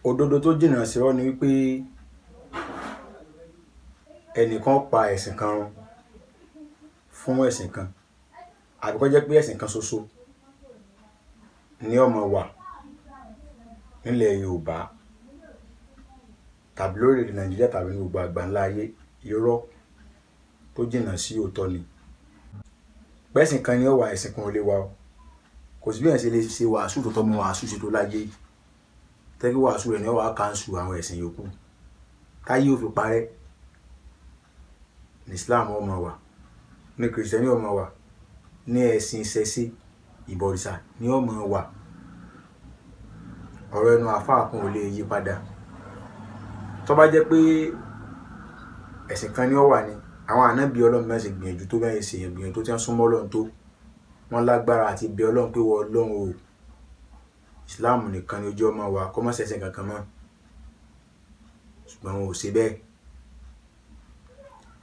Òdodo tó jìnnà sírọ́ ni wípé ẹnìkan pa ẹ̀sìn kan run fún ẹ̀sìn kan, àbí kó jẹ́ pé ẹ̀sìn kan ṣoṣo ni ó máa wà nílẹ̀ Yorùbá tàbí lórílẹ̀-èdè Nàìjíríà tàbí ní gbogbo àgbáńlá ayé. Irọ́ tó jìnnà sí òótọ́ ni. Pẹ́sìn kan ni ó wà, ẹ̀sìn kan ò lè wà o. Kò sí bí èèyàn ṣe lè ṣe wàásù tó tọ́ mọ wàásù ṣe tó láyé. Tẹ́ kí wàásù rẹ̀ ni ó wà cancel àwọn ẹ̀sìn yòókù. Táyé ó fi parẹ́ ní Islam ó máa wà, ní Krìstẹ́nì ó máa wà, ní ẹ̀sìn ìṣẹ̀ṣe, ìbọ̀rìṣà ni ó máa wà. Ọ̀rọ̀ ẹnu àfáà kan ò lè yí padà. Tó bá jẹ́ pé ẹ̀sìn kan ni ó wà ni, àwọn ànábì Ọlọ́run bí wọ́n ṣe gbìyànjú tó, bí wọ́n ṣe gbìyànjú tó, tí wọ́n súnmọ́ Ọlọ́run tó, wọ́n lágbára àti bẹ Ọlọ́run pé ìwọ Ọlọ́run o, Islam nìkan ni ojú ọmọ wa, kó má ṣẹ̀sìn kankan mọ́. Ṣùgbọ́n wọn ò ṣe bẹ́ẹ̀.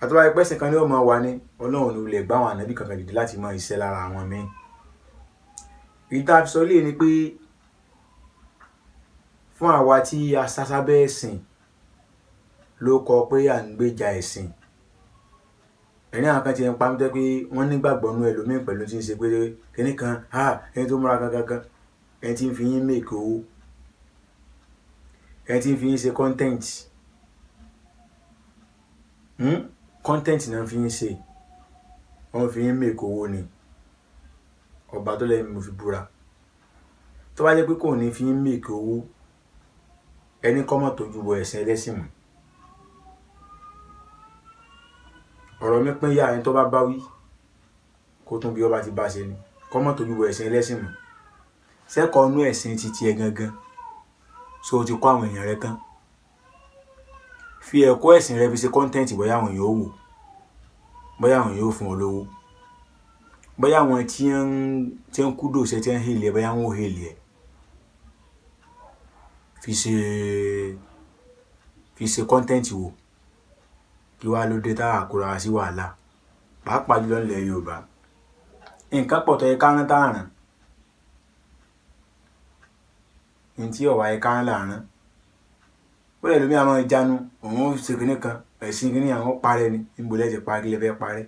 Àti tó bá jẹ́ pé ẹ̀sìn kan ni ó máa wà ni, Ọlọ́run ò ní lè gbá àwọn ànábì kankan dìde láti máa ṣiṣẹ́ lára àwọn míì. Ìdí tá a fi sọ eléyìí ni pé fún àwa tí a sá sábẹ́ ẹ̀sìn ló kọ pé à ń gbéjà ẹ̀sìn. Ẹ̀rín àwọn kan ti ń pa mí tó jẹ́ pé wọ́n nígbàgbọ́ nínú ẹlòmíì pẹ̀lú tí ń ṣe pé kíní kan, ẹni tó múra gangan gan, ẹni tí ń fi yín make owó, ẹni tí ń fi yín ṣe content. Content náà fi yín ṣe. Wọ́n fi yín make owó ni. Ọba tó lẹ́mi mo fi búra. Tó bá jẹ́ pé kò ní fi yín make owó, ẹni kọ́ mọ̀ tójú bọ ẹ̀sìn ẹlẹ́sìn mọ́. Ọ̀rọ̀ mi pín yà, ẹni tó bá bá wí, kó tún bí ọba ti bá ṣe ni. Kọ́ mọ̀ tójú bọ ẹ̀sìn ẹlẹ́sìn mọ́. Sẹ́kọ̀ọ́ inú ẹ̀sìn titi ẹ gangan. So o ti kọ́ àwọn èèyàn rẹ tán. Fi ẹ̀kọ́ ẹ̀sìn rẹ fi ṣe content, bóyá àwọn èèyàn ó wò, bóyá àwọn èèyàn ó fún ọ lówó, bóyá àwọn tí ń kúdò ṣe tí ń hail ẹ, bóyá wọ́n ó hail ẹ. Fi ṣe content wò. Kí wá ló dé tá a kóra sí wàhálà, pàápàá jùlọ nílẹ̀ Yorùbá. Nǹkan pọ̀ tó yẹ ká rán tá a rán. Ohun tí ọ̀wá yẹ ká rán là ń rán. Ó lè lómi àwọn ìjánu, òun ó ṣe kíní kan, ẹ̀sìn kíní àwọn parẹ́ ni. Níbo lẹ ti parí, kí lẹ fẹ́ parẹ́?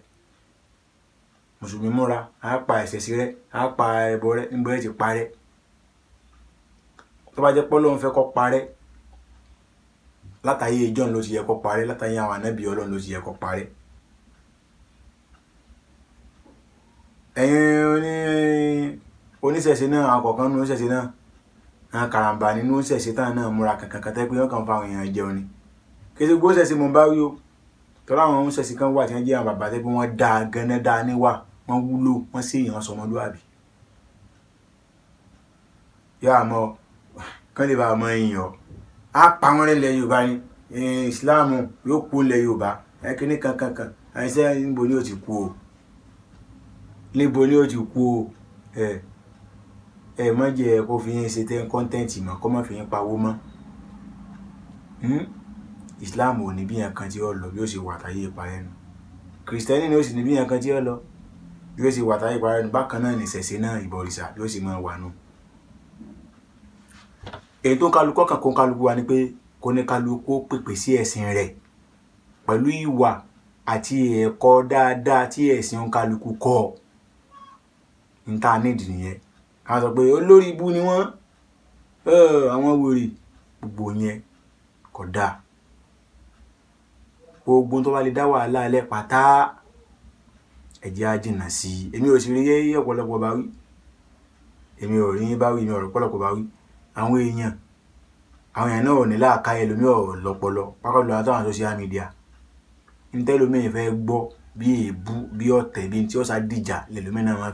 Mùsùlùmí múra, á pa ẹ̀ṣẹ̀ sí rẹ́, á pa ẹbọ rẹ́, níbo lẹ ti parẹ́? Tó bá jẹ́ pé Ọlọ́run fẹ́ kó parẹ́, látàyè John ló ti yẹ kó parẹ́, látàyè àwọn ànábì Ọlọ́run ló ti yẹ kó parẹ́. Ẹ̀yin oníṣẹ̀ṣe náà, àwọn kọ̀ọ̀kan nínú oníṣẹ̀ṣe náà, àwọn karambà nínú oníṣẹ̀ṣe táwọn náà múra kankan kan tẹ́ pé wọ́n kàn fa àwọn èèyàn jẹun ni. Kì í ṣe gbogbo oníṣẹ̀ṣe mo ń bá wí o. Torí àwọn oníṣẹ̀ṣe kan wà tí wọ́n jẹ́ àwọn bàbá tẹ́ pé wọ́n dá gan-an dá níwà, wọ́n wúlò, wọ́n sì èèyàn sọmọlúàbí. Yá àmọ́ kán lè bá ọmọ èèyàn. Á pa wọ́n nílẹ̀ Yorùbá ni. Islam yóò kú nílẹ̀ Yorùbá. Ẹ kíní kan kan kan. Àìsẹ́ níbo ni ó ti kú o? Níbo ni ó ti kú o? Ẹ má jẹ́ kó fi yín ṣe tẹ́ content mọ́, kó má fi yín pawó mọ́. Islam ò ní bí ǹkan tí ó lọ bí ó ṣe wà táyé ìparẹ́ nu. Krìstẹ́nì ni ó sì ní bí ǹkan tí ó lọ bí ó ṣe wà táyé ìparẹ́ nu. Bákan náà ní ìṣẹ̀ṣe náà, ìbọ̀rìṣà bí ó ṣe máa wà nù. Èyí tó ń kálukú ọkàn kó ń kálukú wa ni pé kó ní kálukú ó pèpè sí ẹ̀sìn rẹ̀ pẹ̀lú ìwà àti ẹ̀kọ́ dáadáa tí ẹ̀sìn ń kálukú kọ́. N ta need nìyẹn. A sọ pé olórí ibú ni wọ́n, àwọn wèrè, gbogbo yẹn kò dáa. Gbogbo tó bá lè dá wàhálà lẹ́ pátá, ẹ jẹ́ á jìnnà sí i. Èmi ò sì rí ọ̀pọ̀lọpọ̀ bá wí. Èmi ò rí bá wí, èmi ò rí ọ̀pọ̀lọpọ̀ bá wí. Àwọn èèyàn náà ò ní làákàyè, ẹlòmíì ò lọ́pọlọ, pàápàá jùlọ àwọn tó wà ní social media. N tẹ́lòmíì fẹ́ gbọ́ bí èébú, bí ọ̀tẹ̀, bí n tí ó sá dìjà lẹ́lòmíì náà máa.